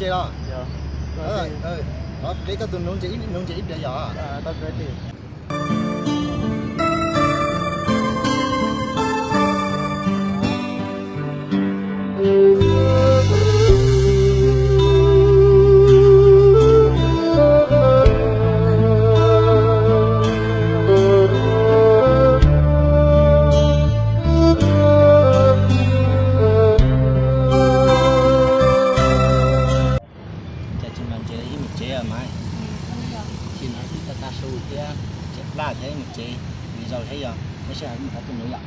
Ces los, qheb koj tus nuv ntses ib pliag yom. Cas tsis nrog ntses ib mus tsev mas, tsis nrog ib tag tag su thiab, tseem plaj thiab ib mus tsev, nws zaus thiab yog, muaj sij hawm mus hauv tus nuv yom.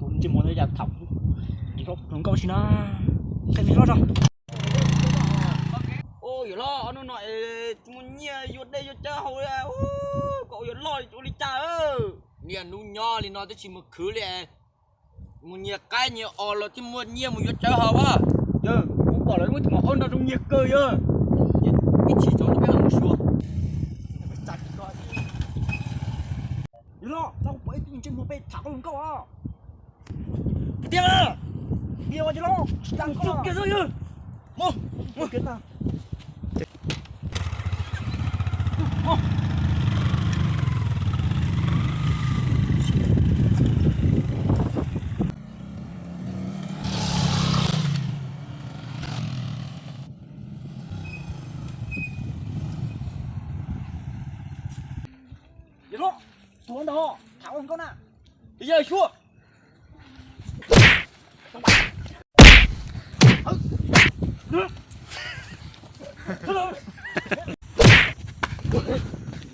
Tus ntsej muag ntawd yam tham hluas nkauj si na, qheb me hlob tso. Yawm hlob, hnub no es tsis muaj nyiaj yuav dej yuav cawv haus li, koj ua yawm hlob ua li cas? Niaj hnub nyob li no twb tsis mus khwv li, mus nyiag qaib nyiag os los thiaj muaj nyiaj mus yuav cawv haus as. Yawg, kuv pom lawv muab tus maum aub nrog zoo nyiag kawg yawg. Ib chim tso peb mus xyuas. Yawg hlob, txhob pom ib tug ntsej muag peb tham hluas nkauj os. Tiag, tiag ua yawg hlob, tsis tas koj kiag xwb yawg. Mus, mus kiag tag. Yawg hlob, tuav ntawd tham hluas nkauj na. Yawg xyuas.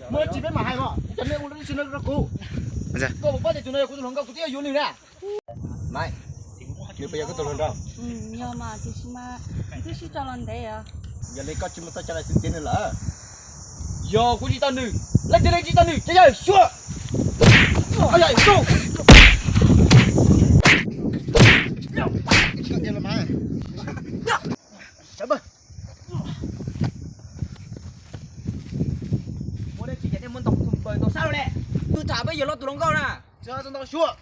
Muaj dab tsi peb mam hais os, ib co nej ua dab tsi no rau kuv. Koj puas paub tias tus no yog kuv tus hluas nkauj, kuv twb yuav yuav nws na. Nws puas yog koj tus hluas nraug? Yog mas, tiam sis mas nws twb sib tso los ntev os. Yog li koj tsis muaj txoj cai los txiav txim nws lawm. Yog kuv tsis tau nws, leej twg leej tsis tau nws, ces yawg xyuas. Muaj dab tsi ces nej muab ntaus tus npaws ntaus sab lawm ne. Kuv tham peb yawg hlob tus hluas nkauj na. Txhob ntaus xyuas.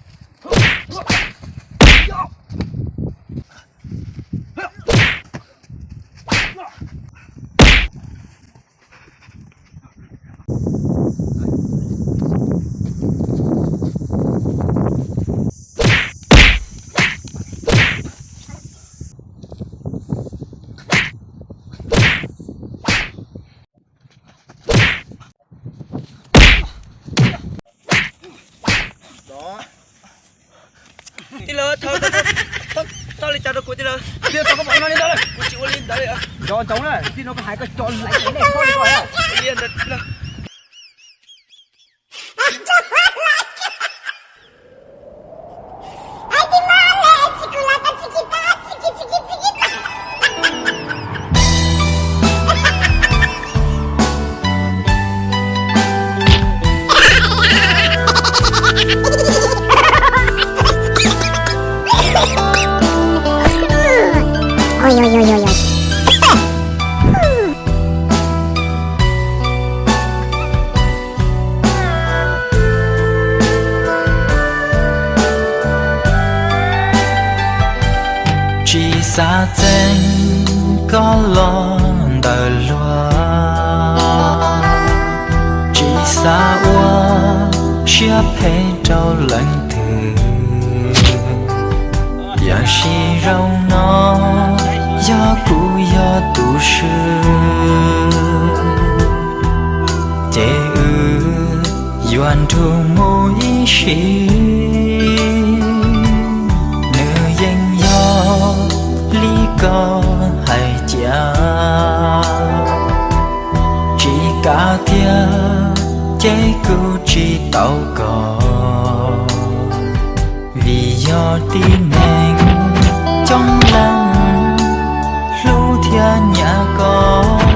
Tij laug, thov, thov, thov li cas rau kuv tij laug. Tij laug, thov koj pom no li ntawd, kuv tsis ua li ntawd li. Cov ntsoov na, tij laug koj hais koj cov laiv lej koj li koj. Li ntawd tij laug. Tsis xav txeeb koj los ntawm luag, tsis xav ua siab phem rau leej twg. Tiam sis zaum no yog kuv yog tus swb, ces wb yuav nrug mus ib sim. Nws yeej yog li koj hais cia, tsis kav tiag ces kuv tsis tau koj, vim yog tib neeg coob leej hlub thiab nyiam koj.